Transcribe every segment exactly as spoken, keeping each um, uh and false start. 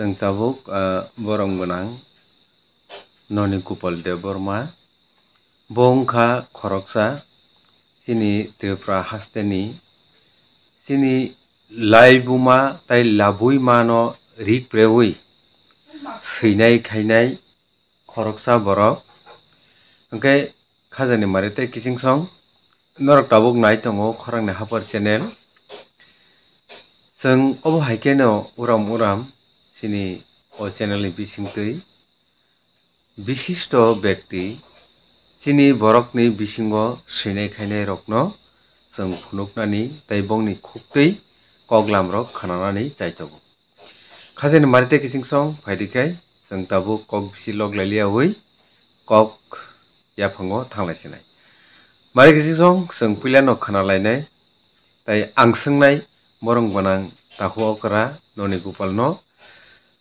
Chwng tabuk, ah, borom gwnang Noni Gopal Debbarma. Bo wngkha khoroksa chini Tripura hasteni, chini laibuma tei labuimano rik preui swinai khainai khoroksa borok. Hwnkhe khajani mari tei kiching song norok tabuk nai tongo Khorangni Hapar channel. Chwng obo hai kheno uram uram chini o channel ni bisingtwi bishisto bekti chini borokni bisingo swinai khainai rokno chwng phunuknani tei bongni khuktwi koklam rok khnanani chai tongo. Khajani mari tei kiching song phaidi khai chwng tabuk kok bisi lok lailiyaui kok yaphango thanglai sinai. Mari kiching song chwng puilano khna lainai tei ang swngnai borong gwnang takhuk okra Noni Gopalno,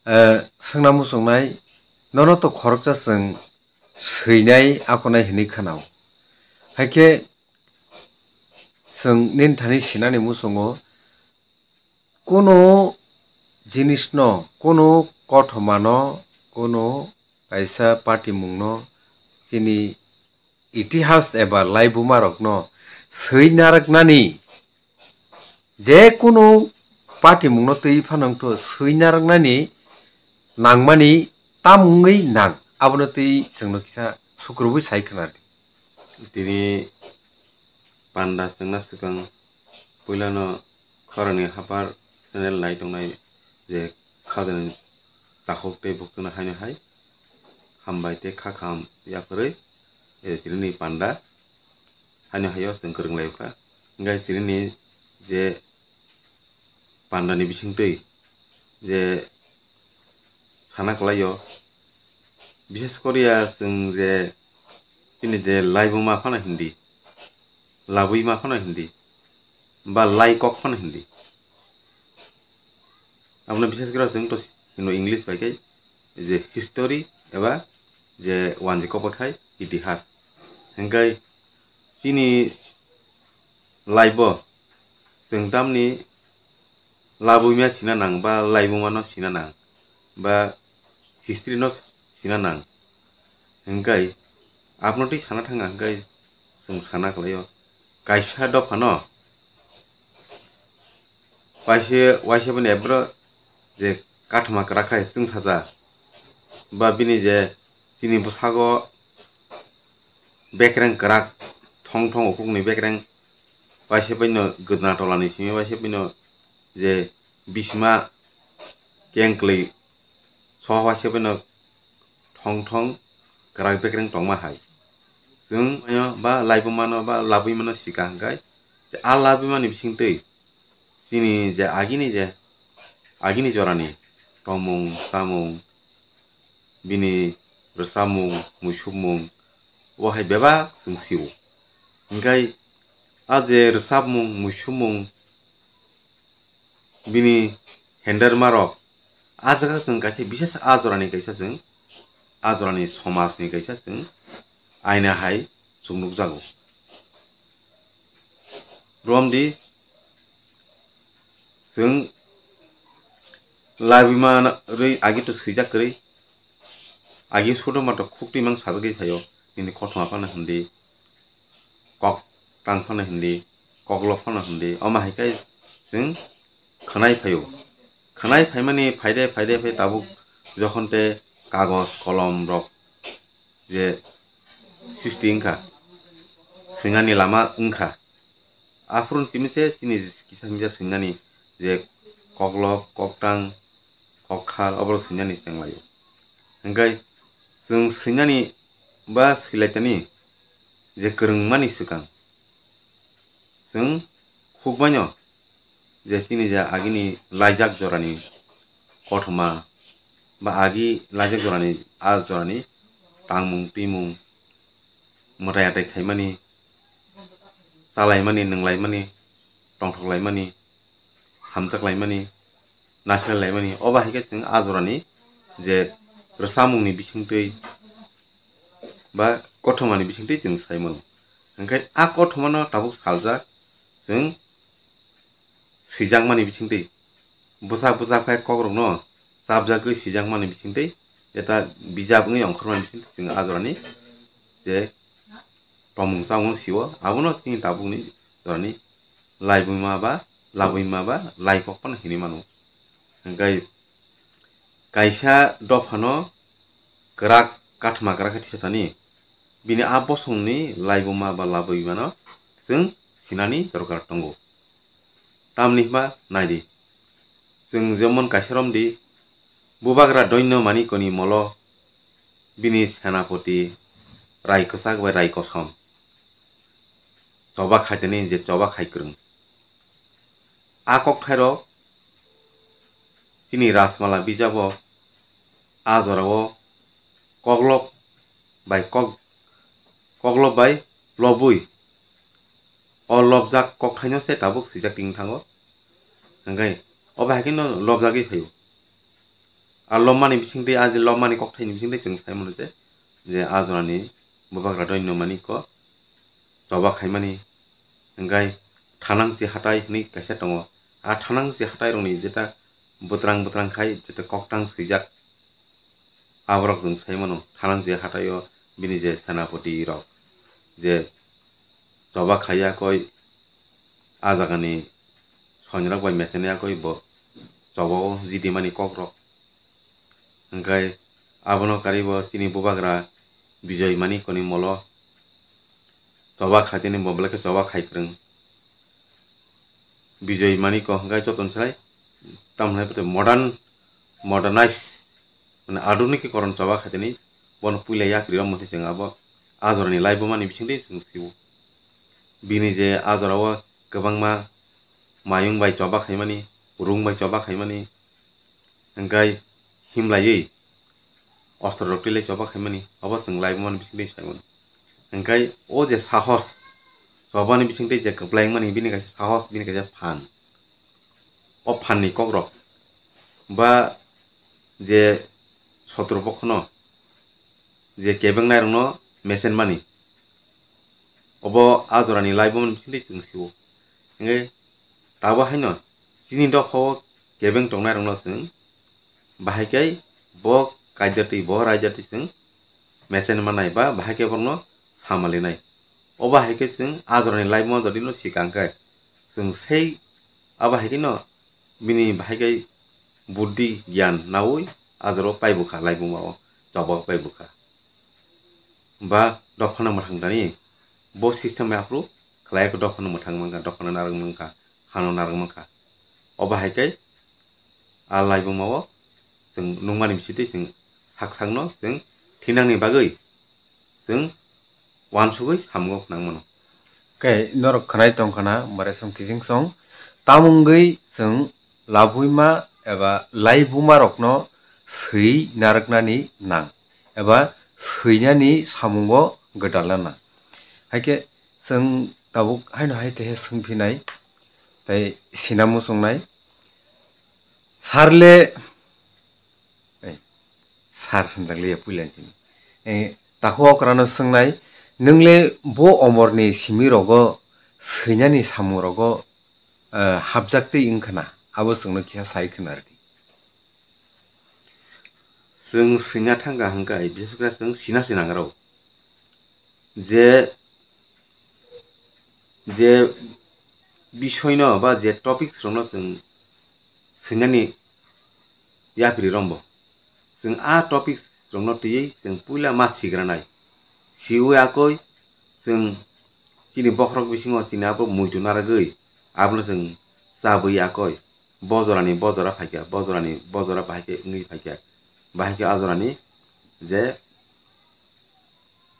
eh, swngna muchungnai nono to khoroksa chwng swinai akonai hinwi khnao. Haikhe chwng nini thani sinani muchungo kunu jinisno, kunu kothomano, kunu kaisa patimungno chini itihas eba laibumarokno swi narwknani, je kunu patimungno twi phano wngtho swi narwknani nangmani tam wngwi nang, abono twi chwngno kisa sukrubui sai khna di. Tini panda chwngna swkang puilano Khorangni Hapar channel nai tongnai je khajani takhuk tei bukchukno haino hai hambai tei kha kaham yapharwi, eh, chini panda haino haio chwng kwrwng lai kha. Hwnkhe chini je pandani bisingtwi je sana kwlaio, bishes koriya chwng je chini je laibuma phano hindi, labuima phano hindi, ba lai kok phano hindi. Abono bishes koriya chwng to hino English bai khe je history eba je wanjwi kok bai khai itihas. Hwnkhe chini life o chwng tamni labuima sina nang ba laibumano sina nang ba history no sina nang. Hwnkhe abono twi sana thang ang hwnkhe chwng sana kwlaio kaisa dophano waisa, waisa bini ebro je kathoma kwrak khai chwng saja ba bini je chini bwsago bekreng kwrak thong thong ukukni bekreng waisa bini gwdna tolani simi waisa bini je bisima kengkli so waisa bini thong thong kwrak bekreng tongma hai. Chwng ba laibumano ba labuimano sika hwnkhe a labuimani bisingtwi chini je agini je agini jorani tongmung chamung bini rwchapmung muisupmung bo hai bebak chwng sio. Hwnkhe a je rwchapmung muisupmung bini hendermarok a jaga chwng kaisa bises a jorani kaisa chwng a jorani somajni kaisa chwng aina hai chwng nukjago. Romdi chwng laibima rwi agi to swijak kwrwi agi soto mato khukti mang sajagwi phaio nini kothoma phano hindi kok tang phano hindi kok lok phano hindi omo hai khe chwng khwnai phaio. Khwnai phaimani phaide phaide phai tabuk jokhon te kagoj kolom rok je sisti wngkha, swinani lama wngkha. Aphuru timi se chini kisa misa swinani je koklok, koktang, kokkhal oborok swinani chenglaio. Hwnkhe chwng swinani ba swilaitani je kwrwngmani swkang chwng khukbaino je chini je agini laijak jorani kothoma ba agi laijak jorani a jorani tangmung twimung mwtai atai khaimani, chalaimani, nwnglaimani, tongthoklaimani, hamchaklaimani, naisirlaimani, obo hai khe chwng a jorani je rwchapmungni bisingtwi ba kothomani bisingtwi chwng sai mano. Hwnkhe a kothomano tabuk saljak chwng swijakmani bisingtwi bwsa bwsa khe kokrokno chapjagwi swijakmani bisingtwi, jeta bijap wngwi ongkhormani bisingtwi chwng a jorani je tongmung chamung sio, abono chini tabukni jorani laibuma ba, labuima ba, laikok phano hinwi mano. Hwnkhe kaisa dophano kwrak kathma kwrak khe tisa thani, bini a bosongni laibuma ba labuimano chwng sinani dorkar tongo. Tamni hwnba naidi, chwng jemon kaisa romdi, Bubagra Doinno Manikoni molo bini senapoti Rai Kwchak bai Rai Kosom choba khaitani je choba khai kwrwng. A kokthairok chini Rajmala bijabo a jorao koklop bai kok-, koklop bai lobwi o lobjak kokthaino se tabuk swijak tong thango. Hwnkhe o bahai kheno lobjagwi phaio. A lobmani bisingtwi, a lobmani kokthaini bisingtwi chwng sai mano je, je a jorani Bubagra Doinno Maniko choba khaimani, hwnkhe Thanangchi hatai hwnwi kaisa tongo. A Thanangchi hatairokni jeta bwtrang bwtrang khai jeta koktang swijak. Aborok chwng sai mano, Thanangchi hataio bini je senapoti rok je choba khaiya koi, a jagani soinrok bai mechaniya koi bo chobao jidimani kokrok. Hwnkhe abono karwi bo chini Bubagra Bijoy Manikoni molo choba khaitini bo belai khe choba khai kwrwng. Bijoy Maniko hwnkhe jotono sai tamo hwnai modern, modernize, mane aduniki koron choba khaitini bono puila yapri romwi chwng abo a jorani laibumani bisingtwi chwng sio. Bini je a jorao kwbangma mayung bai choba khaimani, rung bai choba khaimani, hwnkhe himlaiwi ostro rok twi lai choba khaimani, obo chwng laibumani bisingtwi sai mano. Hwnkhe o je sahos, chobani bisingtwi je kwplaimani bini kaisa sahos, bini kaisa phan. O phanni kokrok ba je sotro pokhono je kebengnairokno mesenmani, obo a jorani laibumani bisingtwi chwng sio. Hwnkhe tabuk haino chini dophao kebeng tongnairokno chwng bahai khe bo kaidatwi, bo raidatwi chwng mesen manai ba bahai khe borokno samalinai. O bahai khe chwng a jorani laibuma jodino sikang khe chwng sei a bahai kheno bini bahai khe buddhi gyan naui a jorao paibukha, laibumao chobao paibukha. Ba dophano mwthang tani bo system bai aphuru khlai khe dophano mwthang mankha, dophano narwk mankha, hano narwk mankha. O bahai khe a laibumao chwng nukmani bisingtwi chwng sak sakno chwng thinangni bagwi chwng uansugwi samungo khwnang mano. Khe norok khwnai tongkhana, bare song kiching song, tamungwi chwng labuima eba laibumarokno swi narwknani nang, eba swinani samungo gwdalna nang. Haikhe chwng tabuk haino hai tehe swngphinai, tei sina muchungnai. Sarle, ei, sar hwnjakliya puila chini. Eh, takhuk okrano swngnai, "Nwngle bo omorni simirogo swinani samungrogo, eh, hapjaktwi wngkhana?" Abo chwngno kisa sai khna rwdi. Chwng swina thangkha hwnkhe, bises khe chwng sina se nangrw. Je, je bisoino ba je topics rokno chwng swinani yapri rombo, chwng a topics rokno twiwi chwng puila ma sigranai. Siwi akoi chwng chini bokhorok bisingo chini abo muitu narwgwi abono chwng chabwi akoi. Bo jorani bo jora phaikha, bo jorani bo jora bahai khe wngwi phaikha. Bahai khe a jorani je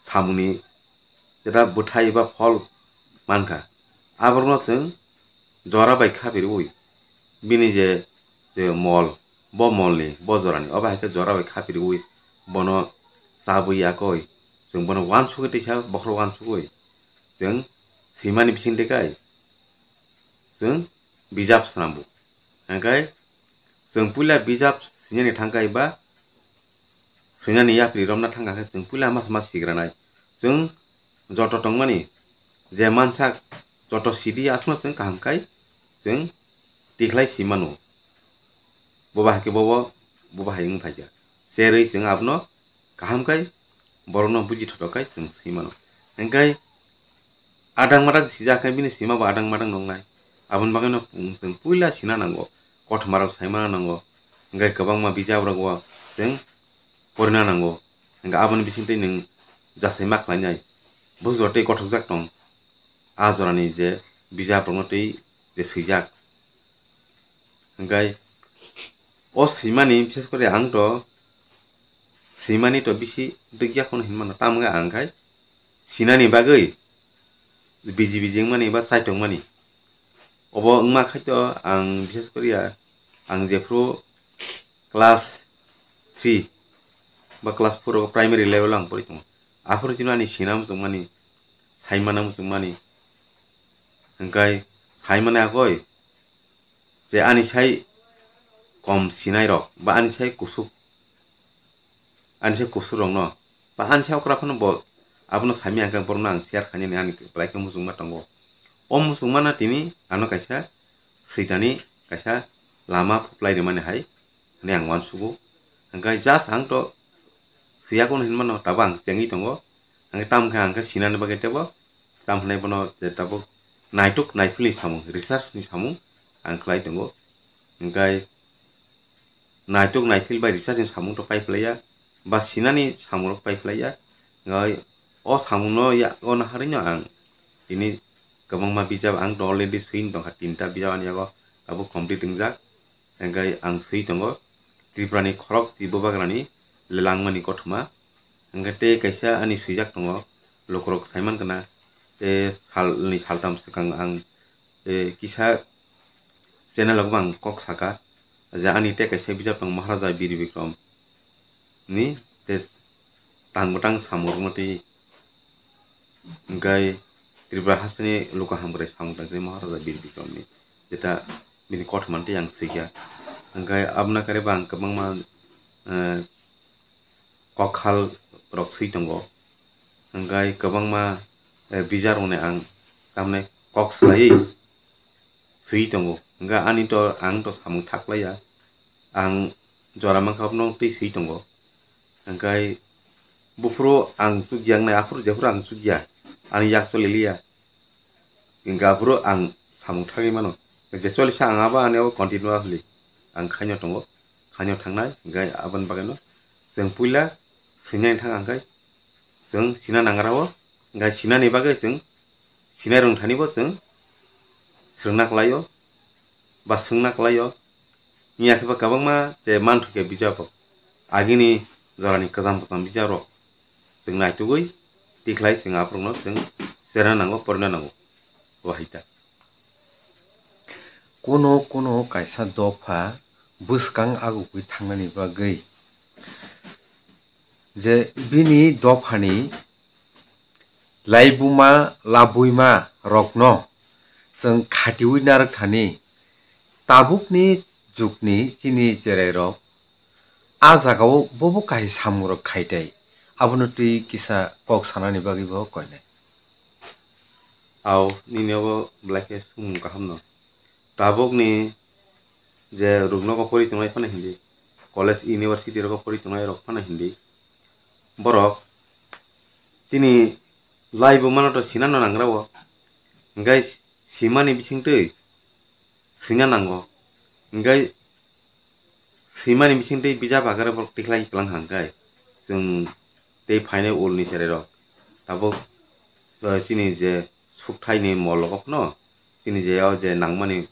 samungni jeta bwthai ba phol mankha, aborokno chwng jora bai khapirwi bini je, je mol, bo molni, bo jorani, obo hai khe jora bai khapirwi bono chabwi yakoi chwng bono uansugwi teisa bokhorok uansugwi chwng swimani bisingtwi kai chwng bijap swnambo. Hwnkhe chwng puila bijap swinani thangkha eba swinani yapri romna thangkha khe chwng puila ma se ma sigranai. Chwng joto tongmani je mansak joto sidi aswkno chwng kaham khai chwng tikhlai si mano. Bo bahai khe bobo bo bahai wng phaikha. Cherwi chwng abono kaham khai borokno buji thothok khai chwng swi mano. Hwnkhe adang madang sijak khe bini sima bo adang madang nongnai. Aboni bagwino chwng puila sina nango, kothoma rok sai mana nango, hwnkhe kwbangma bijap rogo chwng porina nango, hwnkhe aboni bisingtwi nwng jasai ma khlainai. Bo jora tei kothokjak tong, a jorani je bijap rokno tei je swijak. Hwnkhe o swimani, bises kore ang to swimani to bisi dwkya kheno hinmano, tamo wngkha ang khai sinani bagwi biji biji wngmani ba chaitok mani. Obo wngma khai to ang bises kore ang jephru class three ba class four o primary level o ang pori tongo. Aphuru chini ani sina muchungmani, saimana muchungmani, hwnkhe saimani agoi je ani sai kom sinai rok ba ani sai kusuk, ani sai kusuk rokno ba ani sai okra phano bo abono saimaya hwnkhe borokno ang share khainani ani belai khe muchungma tongo. O muchungmano tini ano kaisa switani kaisa lama phuklai rimani hai hwnwi ang uansugo. Hwnkhe just ang to swiyago hinmano, tabo ang chengwi tongo. Hwnkhe tamo khe ang khe sinani bagwi teibo tamo hwnwi bono je tabuk naituk naiphilni samung, research ni samung ang khlai tongo. Hwnkhe naituk naiphil bai research ni samung to pai phlaiya, ba sinani samung rok pai phlaiya. Hwnkhe o samung no ya, o naharwi no ang tini kwbangma bijap ang to already swi tongkha, tinta bijap ani yago abo complete wngjak. Hwnkhe ang swi tongo Tripura ni khorok chi bubagrani lelangmani kothoma. Hwnkhe tei kaisa ani swijak tongo, lukurok saiman khna, tei salni saltam swkang ang, eh, kisa channel rok bo ang kok saka, je ani tei kaisa bijap tongo Maharaja Bir Bikram ni, tei tang bwtang samung rokno tei hwnkhe Tripura hasteni luku hamkrai samung tangkhe Maharaja Bir Bikram ni, jeta bini kothoma tei ang swikha. Hwnkhe aboni kare bo ang kwbangma, eh, kokhal rok swi tongo. Hwnkhe kwbangma, eh, bijar rokni ang tamni kok swlaiwi swi tongo. Hwnkhe ani to, ang to samung thaklaiya. Ang jora mankha abono twi swi tongo. Hwnkhe buphuru ang chukya wngnai, aphuru jephuru ang chukya, ani yak choli liya. Hwnkhe aphuru ang samung thagwi mano. Je cholisa ang abo ani abo continue hwnli ang khaino tongo, khaino thangnai. Hwnkhe aboni bagwino chwng puila swinani thang ang khai chwng sina nangra o, hwnkhe sinani bagwi chwng sinai rwngthani bo chwng swrwngna kwlaio ba swngna kwlaio. Wngya khe ba kwbangma je manthokya bijap rok, agini jorani kwcham kwcham bijap rok chwng naitugwi tikhlai chwng aphurokno chwng cherna nango, porina nango. Bo hai ta. Kuno kuno kaisa dopha bwskang agugwi thangnani bagwi je bini dophani laibuma labuima rokno chwng khatiui narwk thani, tabukni jukni chini cherai rok a jagao bobo kahai samung rok khai tai, abono twi kisa kok sanani bagwi bo koinai. Ao, nini obo belai khe sumung kaham no. Tabukni je ruknogo pori tongnai phano hindi, college, university rogo pori tongnai rok phano hindi, borok chini laibuma no to sina no nangra o, hwnkhe simani bisingtwi swina nango, hwnkhe swimani bisingtwi bijap agare borok tikhlai kwlang hwnkhe chwng tei phainai ulni cherai rok tabuk, eh, chini je sukthaini mol rogo phano chini je o je nangmani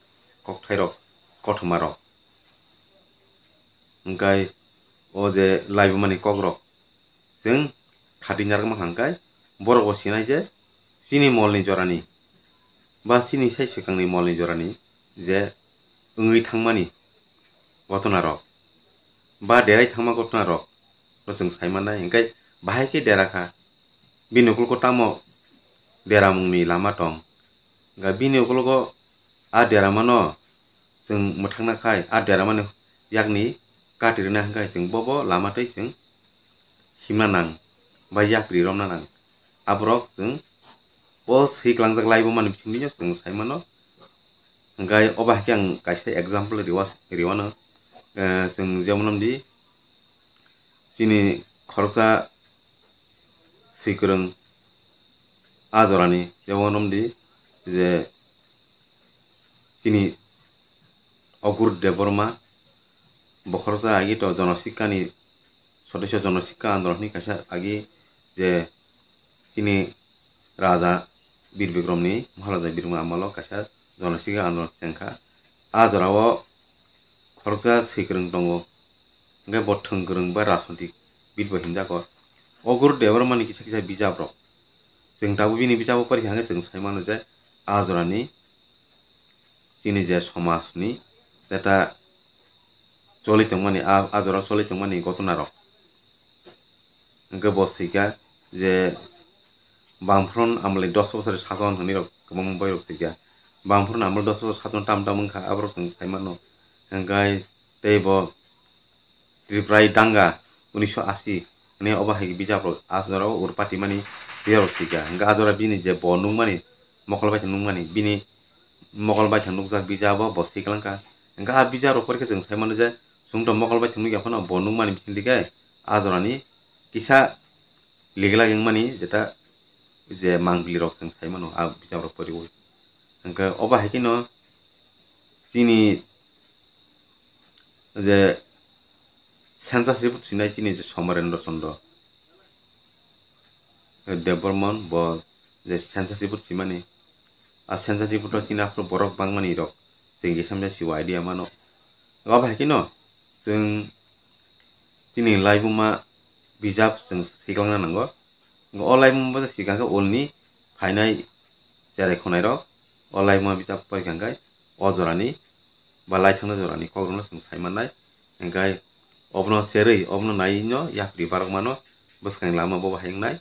kokthairok, kothoma rok, hwnkhe o je laibumani kokrok chwng khati narwkma hwnkhe borok bo sinai je chini molni jorani ba chini sai swkangni molni jorani je wngwi thangmani gotona rok ba derai thangma gotona rok no chwng sai mannai, hwnkhe bahai khe dera kha. Bini ukologo tamo deramungni lama tong? Hwnkhe bini ukologo a deramano chwng mwthangna khai, a deramani yakni kati rwna hwnkhe chwng bobo lama tei chwng himna nang ba yapri romna nang. Aborok chwng o swi klangjak laibumani bisingtwi chwng sai mano. Hwnkhe obo hai khe ang kaisa example riwa, riwano. Eh, chwng jemon wngdi, chini khoroksa swikwrwng a jorani jemon wngdi je chini Ogur Debbarma, bo khoroksa agi to Jonosikkhani sodosyo, Jonosikha Andolon hwnwi kaisa agi je chini Raja Bir Bikramni, Maharaja Bir Bikram amolo kaisa Jonosikha Andolon chengkha. A jorao khoroksa swikwrwng tongo, hwnkhe bo thwngkwrwng ba rajnitik bid bo hinjago. Ogur Debbarmani kisa kisa bijabrok, chwng tabuk bini bijabo porikha hwnkhe chwng sai mano je a jorani chini je somajni jeta choli tongmani, a, a jorao choli tongmani gotonarok. Hwnkhe bo swikha je Bamfront amle dos bosor sason hwnwi rok kwbangma boirok swikha. Bamfront amle dos bosor sason tam tam wngkha, aborok chwng sai mano. Hwnkhe tei bo Tripura danga unisho ashi hwnwi obo hai bijabrok a jorao urpati mani bijabrok swikha. Hwnkhe a jora bini je bo nukmani, mokol bai nukmani, bini mokol bai nukjak bijabo bo swikha. Hwnkhe a bijabrok porikhe chwng sai mano je chwngno mokol bai nukya phano bo nukmani bisingtwi khe a jorani kisa ligilagi wngmani jeta je mangpili rok chwng sai mano a bijabrok poriwi. Hwnkhe obo hai kheno chini je census report sinai chini je Somarendra Chandra Debbarman bo je census report simani, a census report o chini aphuru borok bangmani rok chwng kisa misa siwa idea mano. Obo hai kheno chwng chini laibuma bijap chwng siklangna nango. O laibuma bo sikha khe ulni phainai cherai khonai rok o laibuma bijap porikha khe o jorani ba laithangna jorani kokrokno chwng sai mannai. Hwnkhe obono cherwi obono naiwi no yapri barok mano bwskangni lama bo bahai wngnai.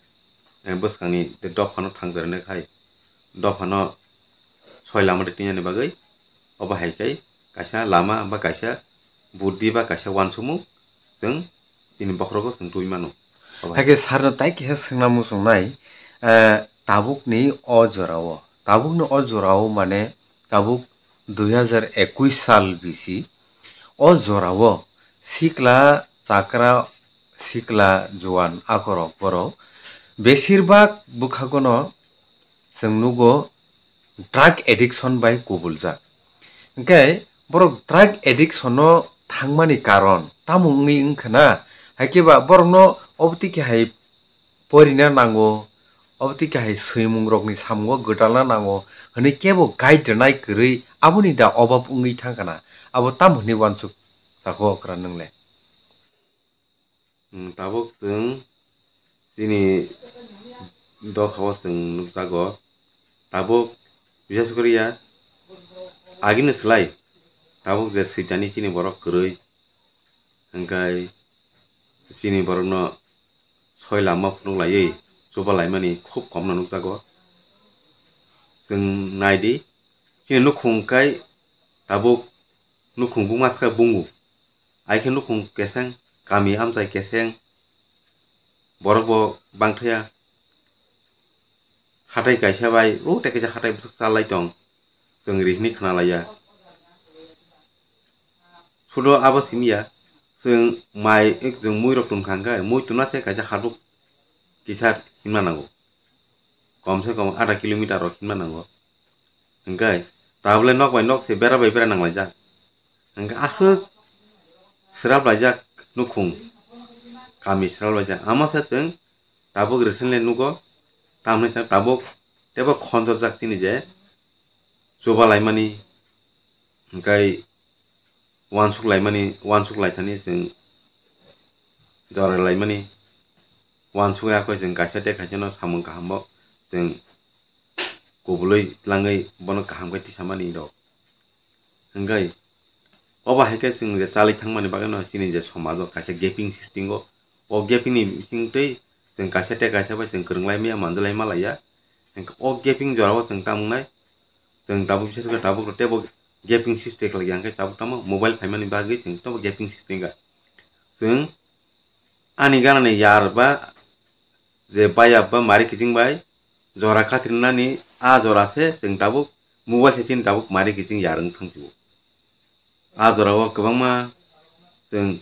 Bwskangni dophano thangjarinai khai dophano soi lama de twngyani bagwi obo hai khe kaisa lama ba kaisa buddi ba kaisa uansukmung chwng chini bokhorogo chwng twi mano. Obo hai. Hakhe sarno tai khe swngna muchungnai, eh, tabukni o jorao, tabukni o jorao mane tabuk dui hazar ekush sal bisi o jorao sikla chakra, sikla juan akorok borok besirbak bwkhagono chwng nugo drug addiction bai kubuljak. Hwnkhe borok drug addiction no thangmani karon tamo wngwi wngkha na? Haikhe ba borokno obo twi khe hai porina nango, obo twi khe hai swimung rokni samungo gwdalna nango hwnwi kebo guide rwnai kwrwi aboni da obab wngwi thangkha na? Abo tamo hwnwi uansuk tako kwran nwng le? Hmm, tabuk chwng chini dophao chwng nukjago. Tabuk bisas koriya agini slai tabuk je switani chini borok kwrwi, hwnkhe chini borokno soi lama phunuk laiwi chuba laimani khub komno nukjago. Chwng naidi, chini nukhung kai tabuk nukhung buma sakha bungu. Aikhe nukhung keseng, kami amchai keseng, borok bo bangthaya. Hatai kaisa bai, o tei kaisa hatai bwswk chalai tong, chwng ri hwnwi khna laiya. Sudo abo simi ya, chwng mai, chwng mui rok tong kha hwnkhe, mui tuna se kaisa haduk kisa himna nango. Kom se kom adha kilometer rok himna nango. Hwnkhe tabole nok bai nok se bera bai bera nanglaijak. Hwnkhe aswk swrap laijak nukhung, kami swrap laijak. Amo se chwng tabuk recently nugo, tamni ta-, tabuk teibo khonjorjak chini je chuba laimani, hwnkhe uansuk laimani, uansuk laithani chwng jora laimani, uansuk ya khe chwng kaisa tei kaisa no samung kaham bo chwng kubulwi tlangwi bono kaham khe tisamani rok. Hwnkhe obo hai khe chwng je chalwi thangmani bagwi no chini je somajo kaisa gaping system o, o gaping ni bising twi chwng kaisa tei kaisa bai chwng kwrwng lai maya manjak lai ma laiya. Hwnkhe o gaping jora o chwng tamo wngnai, chwng tabuk bisas khe tabuk rok teibo gaping system khlai ya, hwnkhe tabuk tamo mobile phaimani bagwi chwng tamo gaping system kha. Chwng ani ganani yar ba je bayap ba mari kiching bai jora khatrinani a jora se chwng tabuk mobile se chini tabuk mari kiching yar wng thang sio. A jora o kwbangma Chwng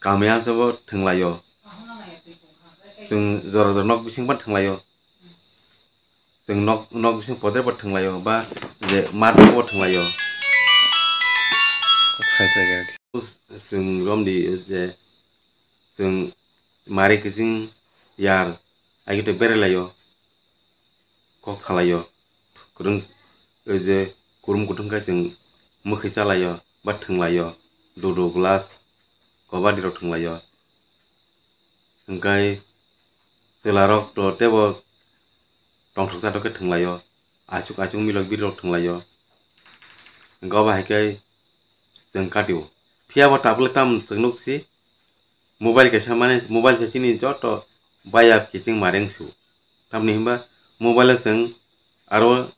kami amchabo thwnglaio. Chwng jora jora nok bisingbo thwnglaio. Chwng nok, nok bising podrebo thwnglaio ba je mat bo thwnglaio. Chwng romdi je chwng mari kiching yar agito berelaio. Kok salaio, kwrwng, o je kurum kuthum khe chwng mwkhwi chalaio ba thwnglaio, dudu glass, kabaddi rok thwnglaio. Hwnkhe chwla rok to teibo tongthok chathok khe thwnglaio, achuk achuk milok biri rok thwnglaio. Hwnkhe obo hai khe chwng katio. Phiya bo tabuk le tamo chwng nuk si, mobile kaisa mane, mobile se chini joto baya kiching mareng su. Tamni hwnba mobile o chwng aro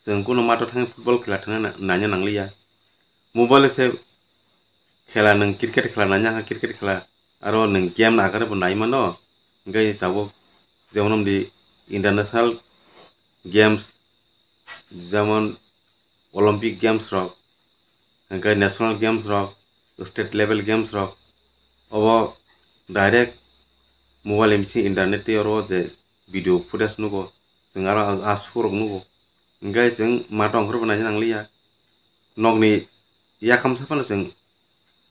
chwng kuno mato thangwi football khela thangna na-, naina nangliya. Mobile o se khela nwng cricket khela naina kha, cricket khela aro nwng game naharwi bo nai mano. Hwnkhe tabuk jemon di international games, jemon Olympic games rok, hwnkhe national games rok, state level games rok, obo direct mobile ni bising internet twi oro je video footage nugo, chwng aro a, a show rok nugo. Hwnkhe chwng mato ongkhorbo naina nangliya, nokni yakham sa phano chwng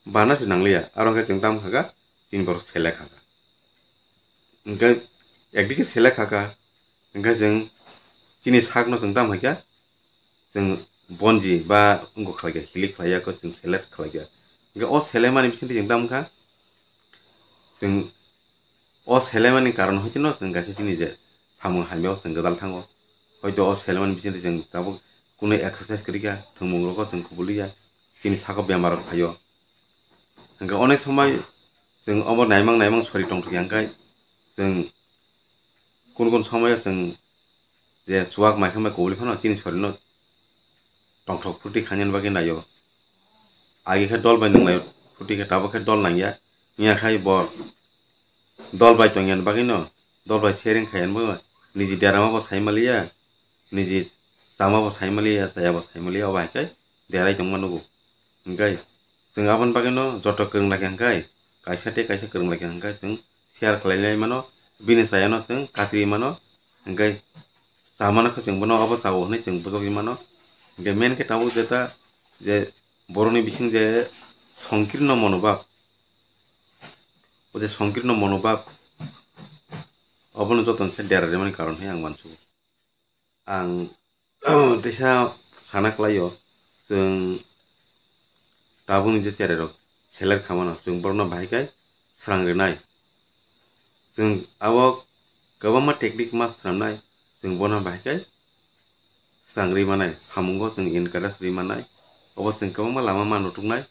bana se nangliya, aro hwnkhe chwng tamo kha kha, chini borok selek kha kha. Hwnkhe ekdike selek kha kha, hwnkhe chwng chini sakno chwng tamo hai kha, chwng bonji ba wngkok khlai kha, hilik khlai ya khe chwng select khlai kha. Hwnkhe o selemani bisingtwi chwng tamo kha, chwng o selemani karon hai kheno chwng kaisa chini je samung hamya o chwng gwdal thango. Hoito o selemani bisingtwi chwng tabuk kunu exercise kwrwi kha, thwngmung rogo chwng kubuli ya, chini sago bemar rok phaio. Hwnkhe onek somoi chwng obo naimang naimang sori tongthokya hwnkhe chwng kun kun somoyo chwng je chuwak mai khe mai kubuli phano chini sorino tongthok phuti khainani bagwi naio. Agi khe dol bai nung naio phuti khe tabuk khe dol nangya. Wngya khai bo dol bai tongya ni bagwino dol bai sharing khai ani bagwi niji derama bo sai maliya, niji chama bo sai maliya, chaya bo sai maliya, obo hai khe derai tongma nugo. Hwnkhe chwng aboni bagwino joto kwrwng lai kha hwnkhe kaisa tei kaisa kwrwng lai kha hwnkhe chwng share khlai lai mano, bini chayano chwng katriwi mano, hwnkhe chamano khe chwng bono obo chao hwnwi chwng bujogwi mano. Hwnkhe main khe tabuk jeta je borokni bising je songkirno monobhab, o je songkirno monobhab obono jotono se dera rimani karon hai ang uansugo. Ang teisa sana kwlaio, chwng tabukni je cherai rok select kha mano, chwng borokno bahai khe srang rinai. Chwng abo kwbangma technique ma swnamnai, chwng bono bahai khe srang ri manai, samungo chwng encourage ri manai, obo chwng kwbangma lama ma nutuknai.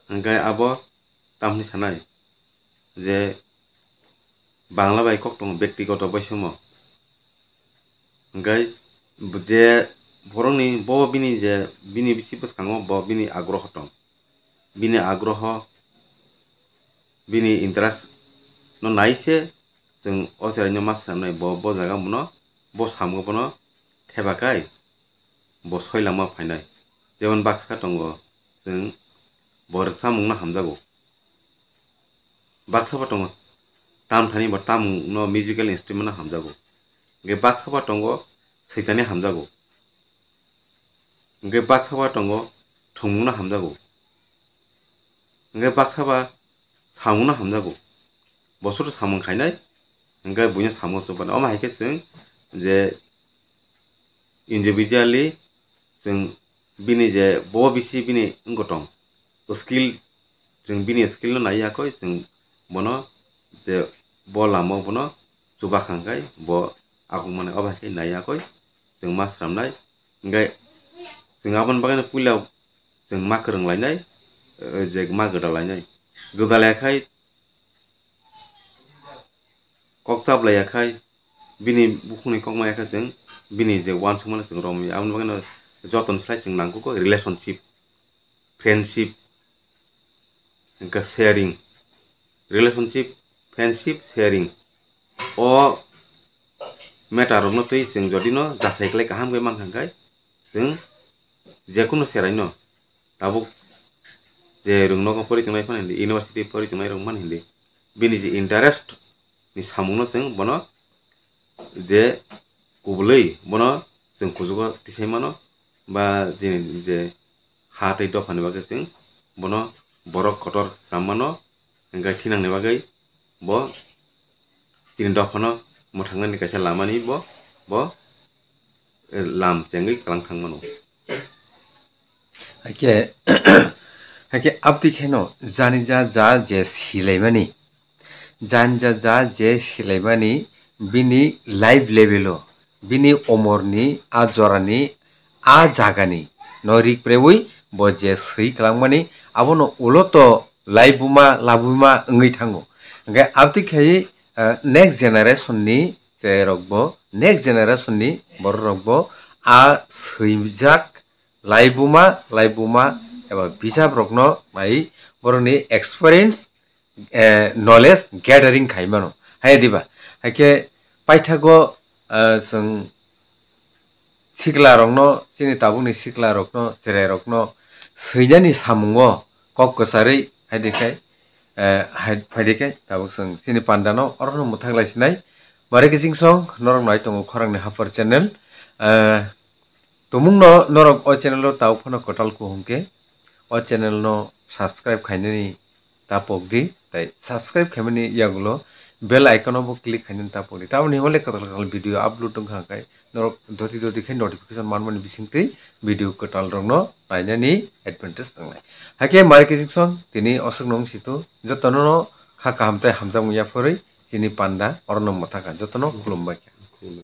Hwnkhe abo tamni sanai je Bangla bai kok tongo bektigoto boisomo. Hwnkhe je borokni bo bini je bini bisi bwskango bo bini agroho tong. Bini agroho, bini interest no nai se chwng o cheraino ma swnamnai, bo, bo jaga bono, bo samungo bono thebakhai bo soi lama phainai. Jemon baksa tongo, chwng bo rwchapmungno hamjago. Baksa bo tongo, tamthani bo tamungno musical instrument no hamjago. Hwnkhe baksa bo tongo, switani hamjago. Hwnkhe baksa bo tongo, thwngmungno hamjago. Hwnkhe baksa ba samungno hamjago. Bo soto samung khainai, hwnkhe buino samung chubanai. Omo hai khe chwng je individually chwng bini je bo bisi bini wngkotong skill, chwng bini skill no nai ya khe chwng bono je bo lama o bono chuba kha hwnkhe bo akung mani. Obo hai khe nai ya khe chwng ma swnamnai. Hwnkhe chwng aboni bagwi no puila chwng ma kwrwng lainai, eh, je ma gwdal lainai. Gwdal ya khai kok chap lai ya khai bini bukhukni kok ma ya khe chwng bini je uansukmano chwng romwi. Aboni bagwi no joto ni slai chwng nangkukgo relationship, friendship, hwnkhe sharing, relationship, friendship, sharing. O matter rokno twi chwng jodi no jasai khlai kaham khe mankha hwnkhe chwng jekunu cheraino tabuk je rwng nogo pori tongnai phano hindi, university pori tongnai rok mani hindi, bini je interest ni samung no chwng bono je kubulwi bono chwng kuchugo tisai mano, ba jini je ha tei dopha ni bagwi chwng bono borok kotor swnam mano, hwnkhe thinang ni bagwi bo chini dopha no mwthang nani kaisa lama ni bo, bo, eh, lam chengwi kwlang thang mano. Haikhe, haikhe abtwi kheno jani ja ja je silaimani, jani ja ja je silaimani bini life level o, bini omor ni a jora ni a jaga ni no rik prewi bo je swi kwlangmani abono ulo to laibuma labuma wngwi thango. Hwnkhe abtwi khai, eh, next generation ni je rok bo, next generation ni borok rok bo a swijak laibuma, laibuma eba bijap rokno nai borokni experience, eh, knowledge gathering khai mano. Hai diba? Haikhe paithago, eh, chwng sikla rokno, chini tabukni sikla rokno, cherai rokno swinani samungo kok kwcharwi hai dikhai, eh, hai, phai dikhai tabuk chwng chini pandano orono mwthak lai sinai. Bare kiching song norok nai tongo khorangni hapar channel. Eh, Tumungno norok o channel o tabuk phano kwtal kuhum khe o channel no subscribe khainani ta pok di, tai subscribe khaimani yagulo bell icon o bo click khainani ta pok di. Tamoni hwnle kwtal kwtal video upload wngkha khe norok doti doti khe notification manmani bisingtwi video kwtal rokno nainani advantage wngnai. Haikhe mari kiching song tini oswk nung situ jotono no kha kaham tei hamjakmung yaphorwi chini panda orono mwthakha jotono khulumbai kha.